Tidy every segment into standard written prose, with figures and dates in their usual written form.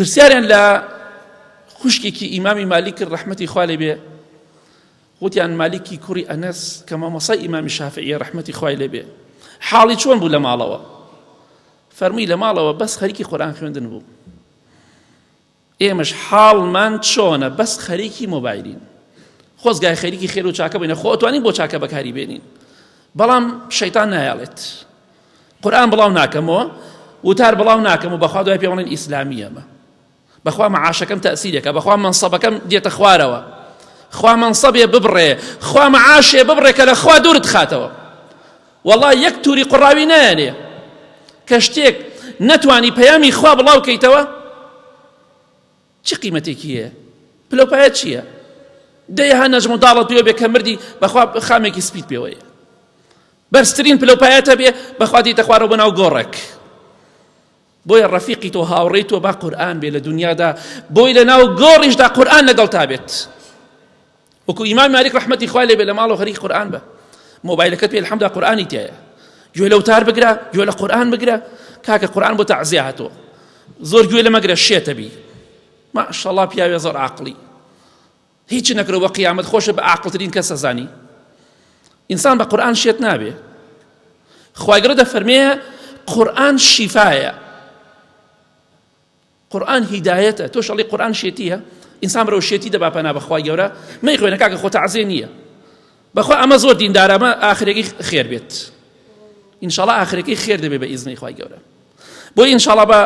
پرسیاریان لە خوشکێکی ئیمامی مالیک کرد ڕەحمەتی خوا لێ بێ وتیان مالیکی کوڕی ئەنەس کە مامۆسای ئیمامی شافعیە ڕەحمەتی خوای لێ بێ حاڵی چۆن بوو لە ماڵەوە فەرمووی لە ماڵەوە بەس خەریکی قورئان خوێندن بوو ئێمەش حاڵمان چۆنە بەس خەریکی مۆبایلین خۆزگای خەریکی خێر و چاکە بینە خۆ ئەتوانین بۆ چاکە بەکاری بێنین بەڵام شەیتان نایەڵێت قورئان بڵاو ناکەمەوە وتار بڵاو ناکەم و بەخوا دوای پێ بڵێن ئیسلامی ئەمە بەخوا معاشەکەم تەسیرێکە بەخوا منسەبەکەم دێتە خوارەوە خوا منسەبێ ببڕێ خوا معاشێ ببڕێ کە لە خوا دوورت خاتەوە وەڵا یەک توری قوڕاوی نایەنێ کە شتێک نەتوانی پەیامی خوا بڵاو کەیتەوە چی قیمەتێکی هەیە پلۆپایە چییە؟ دەیەها نەجم و داڵت پێوە بێ کە مردی بەخوا خامێکی سپیت پێوەیە بەرزترین پلۆپایەتە بێ بەخوا دیتە خوارەوە بۆ ناو گۆڕێک بۆیە ڕەفیقی تۆ هاوڕێی تۆ با قورئان بێ لە دنیادا بۆی لە ناو گۆڕیشدا قورئان لەگەڵ تا بێت وەکو ئیمام مالیک ڕەحمەتی خوای لێ بێ لە ماڵەوە خەریکی قورئان بە مۆبایلەکەت پێ الحمدا قورئانی تایە گوێ لە وتار بگرە گوێ لە قورئان بگرە کاکە قورئان بۆ تەعزیە هاتووە زۆر گوێ لە مەگرە شێتە بی ماشەڵا پیاوێ زۆر عاقڵی هیچ نەکرەوە بە قیامەت خۆشە بە عاقڵترین کەسە زانی ئینسان بە قورئان شێت نابێ خوای گەورە دەفەرمێ قورئان شیفایە قورئان هیدایەتە تۆش ئەڵێی قورئان شێتیە ئینسان بەرەو شێتی دەبا پەنا بەخوای گەورە مەیخوێنە کاکە خۆ تەعزێ نییە بەخوا ئەمە زۆر دیندارە ئەمە ئاخرەکەی خێر بێت ئینشاڵا ئاخرەکەی خێر دەبێ بە ئیزنی خوای گەورە بۆ ئینشاڵا بە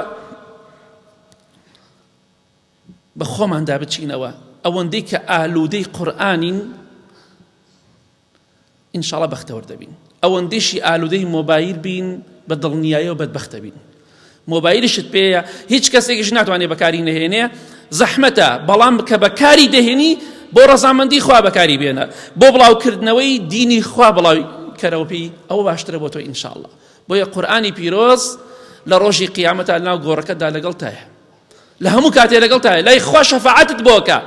بە خۆماندا بچینەوە ئەوەندەی کە ئالوودەی قورئانین ان شاءاللە بەختەوەر دەبین ئەوەندەیشی ئالودەی مۆبایل بین بە دڵنیایەوە بەدبەخت دەبین مۆبایلیشت پێیە هیچ کەسێکیش ناتوانێت بەکاری نەهێنێ زەحمەتە بەڵام کە بەکاری دەهێنی بۆ ڕەزامەندی خوا بەکاری بێنە بۆ بڵاوکردنەوەی دینی خوا بڵاو کەرەوە پێی ئەوە باشترە بۆ تۆ ئینشاءاللە بۆیە قورئانی پیرۆز لە ڕۆژی قیامەتا لەناو گۆڕەکەتدا لەگەڵتایە لە هەموو کاتێ لەگەڵتایە لای خوا شەفاعەتت بۆکە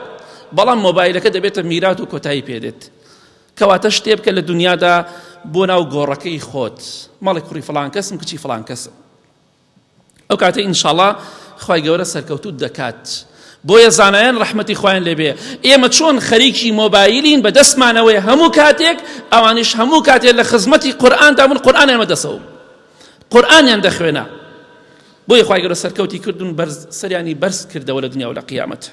بەڵام مۆبایلەکە دەبێتە میرات و کۆتایی پێدێت کەواتە شتێ بکە لە دنیادا بۆ ناو گۆڕەکەی خۆت مەڵێ کوڕی فڵان کەسم کچی فڵان کەسم ئەو کاتە ئینشاڵا خوای گەورە سەرکەوتوت دەکات بۆیە زانایان ڕەحمەتی خوایان لێبێ ئێمە چۆن خەریکی مۆبایلین بە دەستمانەوەی هەموو کاتێک ئەوانیش هەموو کاتێک لە خزمەتی قورئاندا بوون قورئانیان بەدەسەوە قورئانیان دەخوێنا بۆیە خوای گەورە سەرکەوتی کردون بەرز سەریانی بەرز کردەوە لە دنیا و لە قیامەت.